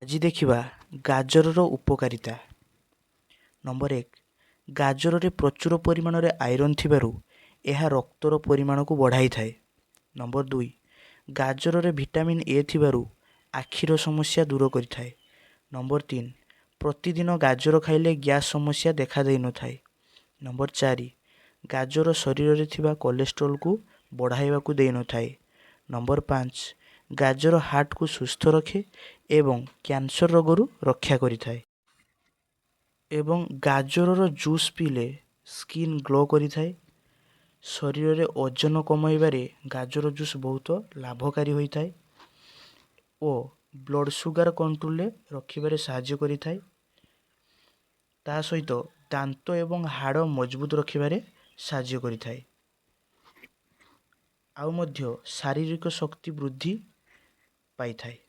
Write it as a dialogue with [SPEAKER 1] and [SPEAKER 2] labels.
[SPEAKER 1] ଆଜି ଦେଖିବା ଗାଜରର ଉପକାରିତା। ନମ୍ବର 1, ଗାଜରରେ ପ୍ରଚୁର ପରିମାଣରେ ଆଇରନ୍ ଥିବାରୁ ଏହା ରକ୍ତର ପରିମାଣକୁ ବଢ଼ାଇଥାଏ। ନମ୍ବର 2, ଗାଜରରେ ଭିଟାମିନ୍ ଏ ଥିବାରୁ ଆଖିର ସମସ୍ୟା ଦୂର କରିଥାଏ। ନମ୍ବର 3, ପ୍ରତିଦିନ ଗାଜର ଖାଇଲେ ଗ୍ୟାସ୍ ସମସ୍ୟା ଦେଖା ଦେଇନଥାଏ। ନମ୍ବର 4, ଗାଜର ଶରୀରରେ ଥିବା କୋଲେଷ୍ଟ୍ରଲକୁ ବଢ଼ାଇବାକୁ ଦେଇନଥାଏ। ନମ୍ବର 5, ଗାଜର ହାର୍ଟକୁ ସୁସ୍ଥ ରଖେ ଏବଂ କ୍ୟାନ୍ସର ରୋଗରୁ ରକ୍ଷା କରିଥାଏ ଏବଂ ଗାଜରର ଜୁସ୍ ପିଇଲେ ସ୍କିନ୍ ଗ୍ଲୋ କରିଥାଏ। ଶରୀରରେ ଓଜନ କମାଇବାରେ ଗାଜର ଜୁସ୍ ବହୁତ ଲାଭକାରୀ ହୋଇଥାଏ ଓ ବ୍ଲଡ଼ ସୁଗାର କଣ୍ଟ୍ରୋଲରେ ରଖିବାରେ ସାହାଯ୍ୟ କରିଥାଏ। ତା ସହିତ ଦାନ୍ତ ଏବଂ ହାଡ଼ ମଜବୁତ ରଖିବାରେ ସାହାଯ୍ୟ କରିଥାଏ। ଆଉ ମଧ୍ୟ ଶାରୀରିକ ଶକ୍ତି ବୃଦ୍ଧି ପାଇଥାଏ।